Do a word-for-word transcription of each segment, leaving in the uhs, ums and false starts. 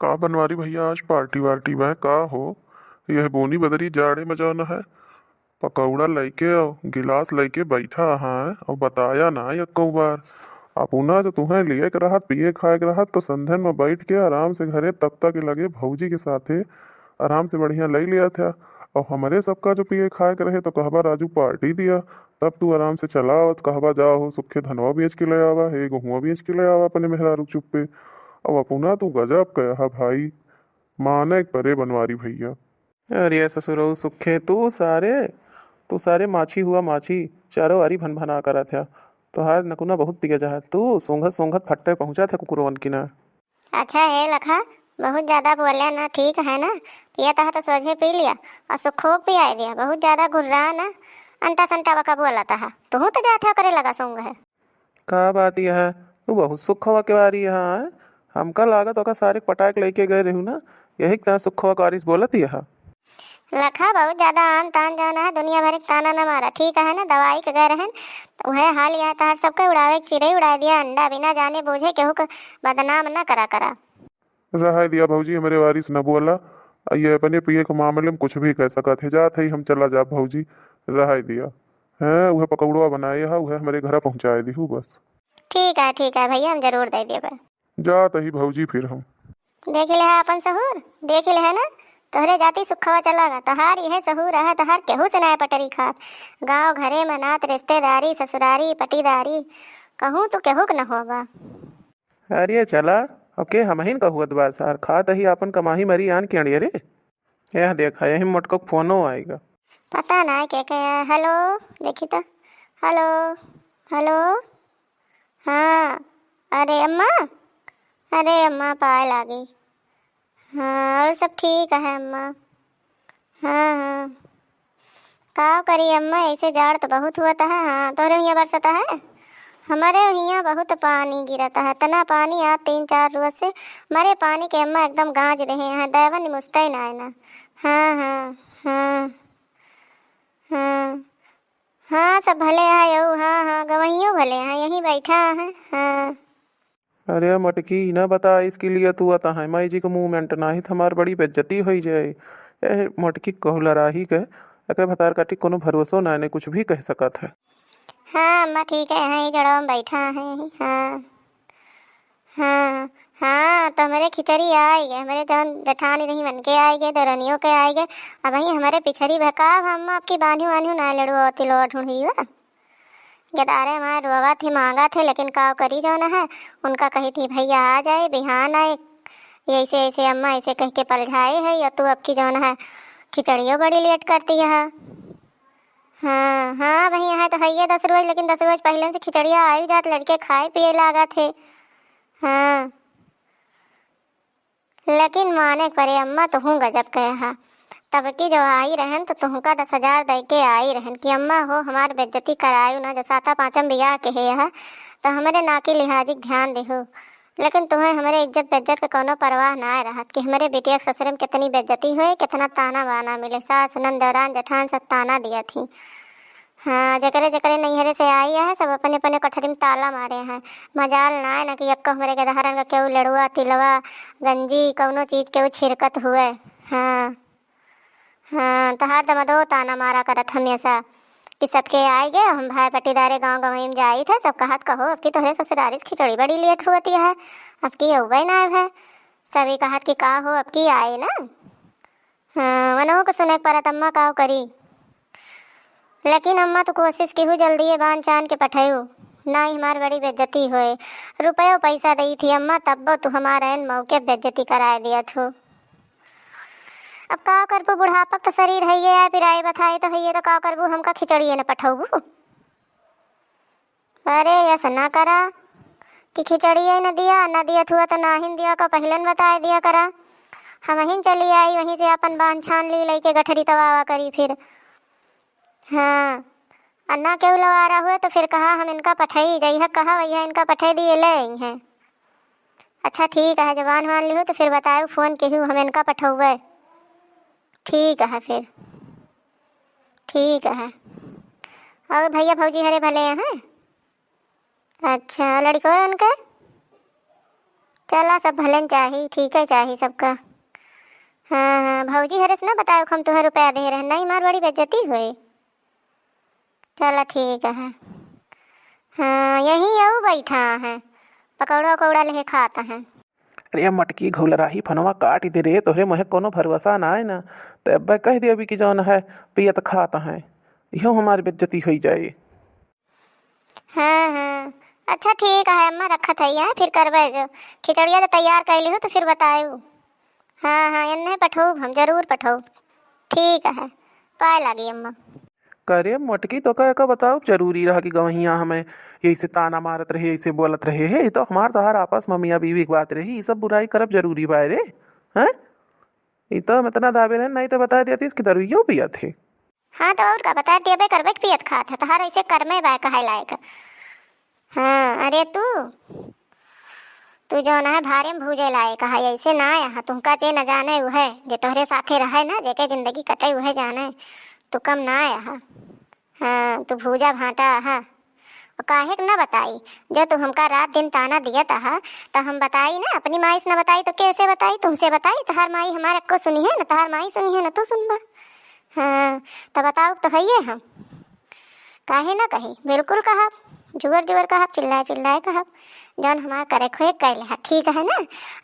का बनवारी भइया, आज पार्टी वार्टी बा का हो? यह बोनी बदरी जाड़े में जौन है, पकौड़ा लइके अउ गिलास लइके बइठा है अउ बताया ना एक्को बार। अपना जो तुहें लिए के रहत, पिए खाए के रहत, तो संधन में बइठ के आराम से घरे तख्ता के लगे भौजी के साथे आराम से बढ़िया लइ लिया था। अउ हमरे सबका जो पिए खाए के रहे, तो कहबा राजू पार्टी दिया, तब तू आराम से चला आवत, कहबा जा हो सुखे धनवा बेच के ले आवा, हे गेहुआ बेच के ले आवा अपने मेहरारू चुप्पे। अब अपना तू गजब कह हा भाई, माने के परे बनवारी भइया। अरे ससुरऊ सुखे, तू सारे, तू सारे माछी हुआ माछी, चारों आरी भन भना करत है। तोहार नकुना बहुत तेज है, तू सूंघत सूंघत फट्टे पहुँचत है कुकुरवन की ना। अच्छा हे लखा, बहुत ज्यादा बोले ना, ठीक है ना? पियत है तो सोझे पी लिया अउ सुखो के पियाए दिया। बहुत ज्यादा घुर्रा ना, अंटा संटा बका बोलत है। तुहू तो जात है ओकरे लगा सूंघे। का बात यह है, तू बहुत सुखवा के बारी है, हैं? हमका लागत ओका सारे के पटाक लइके गए रहू ना, यही के तहाँ सुखवा के बारिश बोलत यह। लखा, बहुत ज्यादा आन तान जौन है, दुनिया भर के ताना न मारा, ठीक है ना? दवाई के गए रहन, तो उहे हाल यह तहार सबके उड़ावे के चिरई उड़ा दिया अंडा, बिना जाने बूझे केहू के बदनाम न करा करा। रहे दिया भौजी, हमरे वारिस न बोला, आ ये अपने पिए के मामले में कुछ भी कह सकत है। जात है हम, चला जा भौजी, रहे दिया। हैं, उहे पकौड़वा बनाए हा, उहे हमरे घरा पहुँचाए दिहू बस। ठीक है, ठीक है भइया, हम जरूर दे देबे। जात ही भौजी फिर हम। देख ले है अपन सहूर, देख ले है ना, तोहरे जाति सुखवा चला गा, तोहार यह सहूर है, तोहार केहू से नाय पटरी खात। गाँव घरे में नात रिश्तेदारी, ससुरारी, पटीदारी, कहूँ तो केहू के न होबा। अरे चला, अब के हमहिन का हुअत बा सार, खात ही आपन कमाही मरी आन के अड़िया रे। यह देखा, यही मोटको फोनो आएगा। पता ना के के है। हेलो, देखी तो। हेलो, हेलो। हाँ, अरे अम्मा, अरे अम्मा पाए लागी। हाँ, और सब ठीक है अम्मा। हाँ, हाँ। का करी अम्मा, ऐसे जाड़ तो बहुत हुआ था। हाँ, तोहरे हियाँ बरसता है? हमरे हियाँ बहुत पानी गिरता है, इतना पानी आज तीन चार रोज से। मरे पानी के अम्मा एकदम गाँज देहे हैं, दैवन मुस्ते ना है ना। हाँ, हाँ, हाँ, हाँ। हाँ, सब भले है यऊ, हाँ, हाँ, गवहियो भले हैं, यहीं बैठा है, हाँ। अरे मटकी, न बताइस कि लिए तू आता है, माई जी के मुँह में अंटनाही त हमार बड़ी बेइज्जती होई जाए। ए मटकी कहू लराही के, एके भतार काटी कोनो भरोसो ना, ने कुछ भी कह सकत है। हाँ अम्मा, ठीक है, यहीं जड़वा में बैठा है, हाँ। हाँ, हाँ, तो हमरे खिचड़ी आई गए, हमरे जौन जेठानी रही मन के आई गए, देवरनियों के आई गए, अब वहीं हमरे पिछड़ी बहकाव, हम आपकी बान्हियो वान्हियो ना लड़ुआ होती लोआ ढूंढी बा। गदारे हमारे रोवा थी, मांगा थे, लेकिन का करी जौन है, उनका कही थी भैया आ जाए, बिहान आए, ये ऐसे ऐसे अम्मा ऐसे कह के पलझाए है, या तू अब की जौन है खिचड़ियो बड़ी लेट करती है। हाँ, हाँ, वही है तो है ये दस रोज, लेकिन दस रोज पहले से खिचड़िया आई जात, लड़के खाए पिए लागा थे। हाँ, लेकिन माने के परे अम्मा, तुहूँ गजब कहे हा। तब की जो आई रहन तो तुहका दस हजार दे के आई रहन कि अम्मा हो, हमार बेइज्जती करायु ना, जो साता पाँचम बियाह के हे हा, तो हमरे नाकी लिहाजी के ध्यान देहु। लेकिन तुहें हमरे इज्जत बेइज्जत के कौनो परवाह ना रहत कि हमरे बिटिया के ससुरे में कितनी बेइज्जती होए, कितना ताना बाना मिले। सास, ननद, देवरान, जेठान सब ताना दिया थी। हाँ, जेकरे जेकरे नैहरे से आई है, सब अपने अपने कोठरी में ताला मारे हैं। मजाल ना है ना कि यक्को हमरे गदहरन का केहू लेड़ुआ, तिलवा, गंजी, कौनो चीज केहू छिरकत हुए। हाँ, हाँ, तहार दमदो ताना मारा करत हमेशा कि सबके आए गए, हम भाई पट्टीदारे गाँव गंवई में जाई थे, सब कहत कहो, अब की तोहरे ससुरारी से खिचड़ी बड़ी लेट होती है, अब की अउबे ना है। सभी कहत कि का हो, अब की आए ना। हाँ, वनहु के सुने के परत, अम्मा का करी। लेकिन अम्मा, तू कोशिश केहू जल्दी ये बांध चान के पठेऊ, ना ही हमार बड़ी बेइज्जती होए। रुपयो पैसा दई थी अम्मा, तब्बो तू हमार ऐन मौके बेइज्जती कराए दिया थू। अब का करबू, बुढ़ापा के तो शरीर है ये, पिराई बथाई तो है ये, तो का करबू, हमका खिचड़ी न पठौबू? अरे, ऐसा ना करा कि खिचड़ी ही न दिया, न दिया थुआ तो ना ही दिया का, पहले न बताए दिया करा। हम ही चली आई, वहीं से अपन बांध छान ली, लइके गठरी तवावा करी फिर। हाँ, आ ना केहू लवारा हुए तो फिर कहा हम इनका पठई, जइहा कहा वही इनका पठई दिए ले आई हैं। अच्छा ठीक है, जबान मान लिहो तो फिर बताओ, फोन केहू हम इनका पठौबे। ठीक है फिर, ठीक है। और भैया भौजी हरे भले हैं? अच्छा, लड़को है उनके? चला, सब भलेन चाही, ठीक है चाही सबका। हाँ, हाँ, भौजी हरे से ना बतायो कि हम तुहे रुपया दे रहे, नहीं मार बड़ी बेइज्जती होई। चला ठीक है। हाँ, यहीं अउ बैठा है, पकौड़ा उकौड़ा लेहे खात है। अरे मोटकी घुलराही, फोनवा काट दे रे, तोहरे मुँहे कोनो भरोसा ना है ना, तो अब्बे कह दे अभी कि जौन है पियत खात है, इहो हमार बेइज्जती होई जाए। हाँ, हाँ, अच्छा ठीक है अम्मा, रखत है, फिर करबे जो, खिचड़िया तो तैयार कैली हो तो फिर बतायू। हाँ, हाँ, एन्ने पठौब हम, जरूर पठौब। ठीक है, पाए लागी अम्मा। करे मोटकी, तोका एका बताओ, जरूरी रहा कि गवहिया हमें यही से ताना मारत रहे, यही से बोलत रहे है? ये तो हमार तोहार आपस में मियाँ बीवी की बात रही, ये सब बुराई करब जरूरी बा रे? हैं? ये तो हम इतना दाबे रहे, नहीं तो बता देतीस कि दरुइयो पियत है। हाँ, तो और का, बता देबे करबे कि पियत खात है, तोहार ऐसे कर्मे बा कहे लायक। हाँ, अरे तू, तू जौन है भारे में भूजे लायक है, ऐसे ना आया है। तुमका जे न जाने उहे, जे तोहरे साथे रहे ना, जेके जिंदगी कटे उहे जाने, तू कम ना आया है। हाँ, तू भूजा भाटा है। और काहे के ना बताई, जो तू हमका रात दिन ताना दियत है, तो हम बताई ना, अपनी माई से ना बताई तो कैसे बताई, तुमसे बताई? तोहार माई हमारे को सुनी है ना, तोहार माई सुनी है ना, तू सुनबा? हाँ, तो बताओ तो हइये हम। काहे ना कही, बिल्कुल कहब, जुअर जुअर कहब, चिल्लाए चिल्लाए कहब। जौन हमार करे खोए कैले हा, ठीक है ना?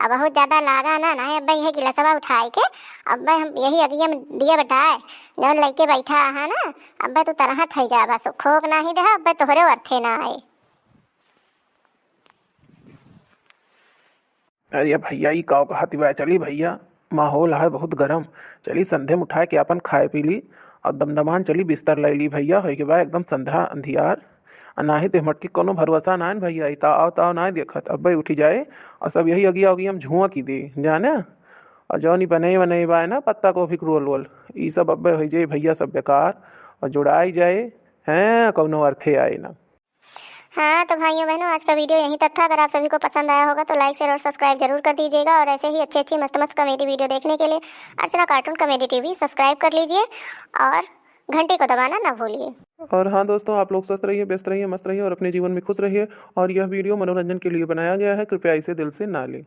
अब बहुत ज्यादा लागा ना, ना अब्बे यह गिलसवा उठाए के, अब्बे हम यही अगिया में दिया बटाए, जौन लइके बैठा है ना, अब्बे तू तरह थई जा, बस खोक नाही दे, अब्बे तोहरे अर्थे ना आए। अरे भैया, ई का कहत बा? चली भैया, माहौल है बहुत गरम। चली संधे में उठाए के आपन खाए पी ली और दमदमान चली बिस्तर ले ली भैया। होई के बा एकदम संधा अंधियार। आ नाही ते मटकी कोनो भरोसा ना है भैया, ई ताव ताव ना देखत, अब्बे उठी जाए और सब यही अगिया अगिया में झुआ की दे, जाने। और जौन ई बनई बनई बा ना पत्ता गोभी के रोल वोल, ई सब अब्बे होई जाए भैया सब बेकार और जुड़ाई जाए, हैं, कौनो अर्थे आए ना। हाँ, तो भाइयों बहनों, आज का वीडियो यहीं तक था। अगर आप सभी को पसंद आया होगा तो लाइक, शेयर और सब्सक्राइब जरूर कर दीजिएगा। और ऐसे ही अच्छी अच्छी मस्त मस्त कॉमेडी वीडियो देखने के लिए अर्चना कार्टून कॉमेडी टीवी सब्सक्राइब कर लीजिए और घंटी को दबाना ना भूलिए। और हाँ दोस्तों, आप लोग स्वस्थ रहिए, व्यस्त रहिए, मस्त रहिए और अपने जीवन में खुश रहिए। और यह वीडियो मनोरंजन के लिए बनाया गया है, कृपया इसे दिल से ना लें।